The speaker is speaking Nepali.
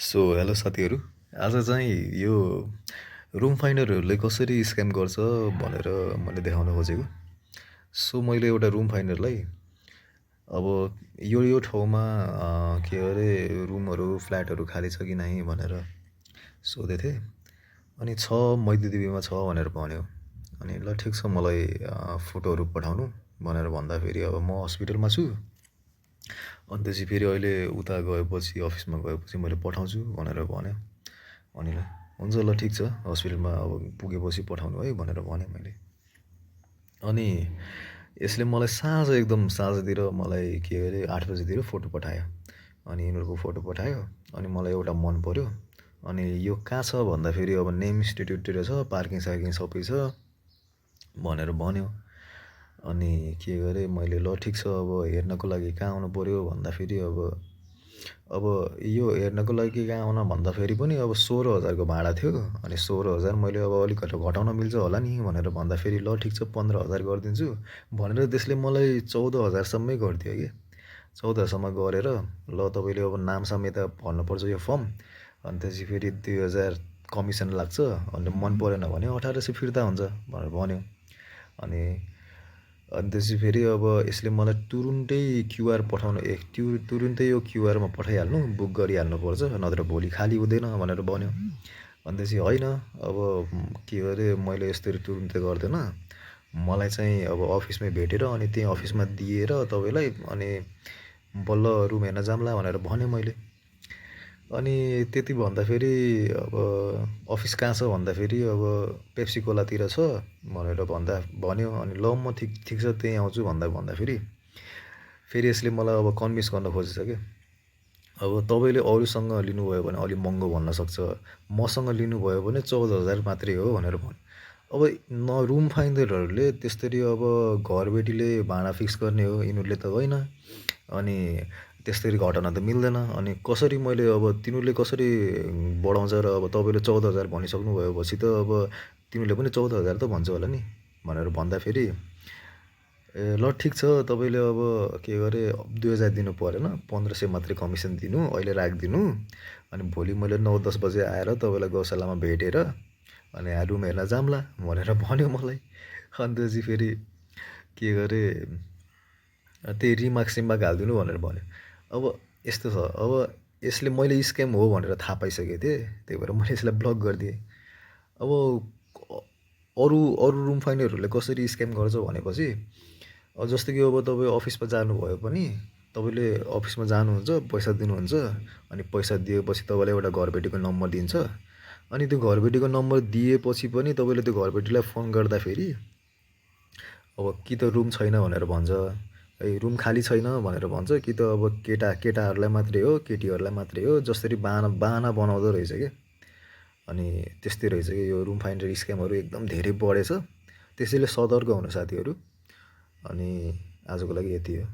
हेलो साथीहरू। आज चाहिँ यो रुम फाइन्डरहरूले कसरी स्क्याम गर्छ भनेर मैले देखाउन खोजेको। मैले एउटा रुम फाइन्डरलाई अब यो ठाउँमा के अरे रुमहरू फ्ल्याटहरू खाली छ कि नै भनेर सोधेको थिएँ। अनि मैदीदेवीमा छ भनेर भन्यो। अनि ल ठिक छ, मलाई फोटोहरू पठाउनु भनेर भन्दाखेरि अब म हस्पिटलमा छु। अनि त्यसपछि फेरि अहिले उता गएपछि अफिसमा गएपछि मैले पठाउँछु भनेर भन्यो। अनि ल हुन्छ, ल ठिक छ, हस्पिटलमा अब पुगेपछि पठाउनु है भनेर भनेँ मैले। अनि यसले मलाई एकदम साँझतिर मलाई के अरे 8 बजीतिर फोटो पठायो। अनि यिनीहरूको फोटो पठायो। अनि मलाई एउटा मन पर्यो। अनि यो कहाँ छ भन्दाखेरि अब नेम इन्स्टिट्युटतिर छ, पार्किङ सार्किङ सबै छ भनेर भन्यो। अनि के गरेँ मैले, ल ठिक छ, अब हेर्नको लागि कहाँ आउनु पऱ्यो भन्दाखेरि अब यो हेर्नको लागि कहाँ आउन भन्दाखेरि पनि अब 16,000 को भाडा थियो। अनि 16,000 मैले अब अलिक घटाउन मिल्छ होला नि भनेर भन्दाखेरि ल ठिक छ 15,000 गरिदिन्छु भनेर त्यसले मलाई 14,000 सम्मै गरिदियो कि। 14,000 सम्म गरेर ल तपाईँले अब नामसाम यता भर्नुपर्छ यो फर्म, अनि त्यसपछि फेरि 2,000 कमिसन लाग्छ, अनि मन परेन भने 1,800 फिर्ता हुन्छ भनेर भन्यो। अनि त्यसपछि फेरि अब यसले मलाई तुरुन्तै क्युआर पठाउनु तुरुन्तै यो क्युआरमा पठाइहाल्नु, बुक गरिहाल्नुपर्छ, नत्र भोलि खाली हुँदैन भनेर भन्यो। अनि त्यसपछि होइन, अब के अरे मैले यसरी तुरुन्तै गर्दैन, मलाई चाहिँ अब अफिसमै भेटेर अनि त्यही अफिसमा दिएर तपाईँलाई अनि बल्ल रुम हेर्न जाम्ला भनेर भने मैले। अनि त्यति भन्दाखेरि अब अफिस कहाँ छ भन्दाखेरि अब पेप्सी कोलातिर छ भनेर भन्यो। अनि ल म ठिक छ त्यहीँ आउँछु भन्दाखेरि फेरि यसले मलाई अब कन्भिन्स गर्न खोजेछ कि अब तपाईँले अरूसँग लिनुभयो भने अलिक महँगो भन्न सक्छ, मसँग लिनुभयो भने 14,000 मात्रै हो भनेर भन्यो। अब न रुम फाइन्डरहरूले त्यसरी अब घरबेटीले भाडा फिक्स गर्ने हो यिनीहरूले त होइन। अनि त्यसरी घटाउन त मिल्दैन। अनि कसरी मैले अब तिनीहरूले कसरी बढाउँछ र अब तपाईँले 14,000 भनिसक्नु भएपछि त अब तिमीले पनि 14,000 त भन्छ होला नि भनेर भन्दाखेरि ल ठिक छ, तपाईँले अब के गरे 2,000 दिनु परेन, 1,500 मात्रै कमिसन दिनु, अहिले राखिदिनु। अनि भोलि मैले 9-10 बजे आएर तपाईँलाई गौशालामा भेटेर अनि रुम हेर्न जाम्ला भनेर भन्यो मलाई। अनि त्यसपछि फेरि के गरे त्यही रिमार्क सिमार्क हालिदिनु भनेर भन्यो। अब यस्तो छ, अब यसले मैले स्क्याम हो भनेर थाहा पाइसकेको थिएँ, त्यही भएर मैले यसलाई ब्लक गरिदिएँ। अब अरू रुम फाइन्डरहरूले कसरी स्क्याम गर्छ भनेपछि जस्तो कि अब तपाईँ अफिसमा जानुभयो पनि तपाईँले अफिसमा जानुहुन्छ, पैसा दिनुहुन्छ, अनि पैसा दिएपछि तपाईँलाई एउटा घरबेटीको नम्बर दिन्छ। अनि त्यो घरबेटीको नम्बर दिएपछि पनि तपाईँले त्यो घरबेटीलाई फोन गर्दाखेरि अब कि त रुम छैन भनेर भन्छ, रुम खाली छैन भनेर भन्छ, कि त अब केटाहरूलाई मात्रै हो, केटीहरूलाई मात्रै हो, जसरी बाहना बनाउँदो रहेछ क्या। अनि त्यस्तै रहेछ कि यो रुम फाइन्डर स्क्यामहरू एकदम धेरै बढेछ। त्यसैले सतर्क हुनु साथीहरू। अनि आजको लागि यति हो।